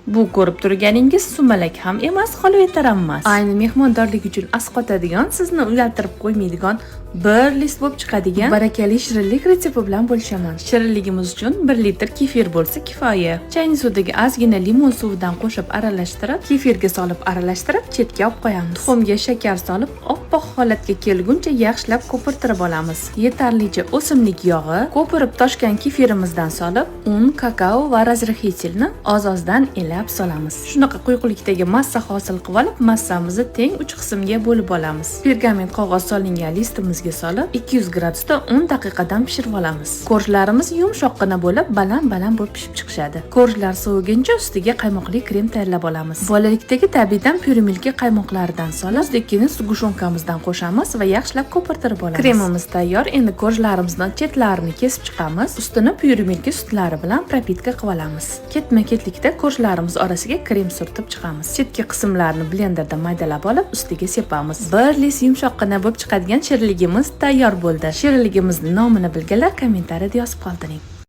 Bu ko'rib turganingiz sumalak ham emas, xolvetar ham emas. Ayni mehmondorlik uchun asqotadigan, sizni uyaltirib qo'ymaydigan, bir list bo'lib chiqadigan barakali shirinlik retsepti bilan bo'lishaman. Shirinligimiz uchun 1 litr kefir bo'lsa kifoya. Chayni suvidagi ozgina limon suvidan qo'shib aralashtirib, kefirga solib aralashtirib, chetga olib qo'yamiz. Tuxumga shakar solib, oppoq holatga kelguncha yaxshilab ko'pirtirib olamiz. Yetarlicha o'simlik yog'i, ko'pirib toshgan kefirimizdan solib, un, kakao va разрыхлитель ni oz-ozdan elab solamiz. Shunaqa quyuqlikdagi massa hosil qilib olib, massamizni teng 3 qismga bo'lib olamiz. Pergament qog'oz solingan listimizga solib, 200 gradusda 10 daqiqadan pishirib olamiz. Korjlarimiz yumshoqqina bo'lib, baland-baland bo'lib pishib chiqishadi. Korjlar soviguncha ustiga qaymoqli krem tayyorlab olamiz. Bolalikdagi tabiiydan Pyurimilki qaymoqlaridan solib, muzdekini сгущёнка mizdan qo'shamiz va yaxshilab ko'pirtirib olamiz. Kremimiz tayyor. Endi korjlarimizni chetlarini kesib chiqamiz. Ustini Pyurimilki sutlari bilan пропитка qilib olamiz. Ketma-ketlikda korjlarimiz orasiga krem surtib chiqamiz. Chetki qismlarini blenderda maydalab olib, ustiga sepamiz. Bir lis yumshoqqina bo'lib chiqadigan shirinligimiz tayyor bo'ldi. Shirinligimizni nomini bilganlar kommentariyada yozib qoldiring.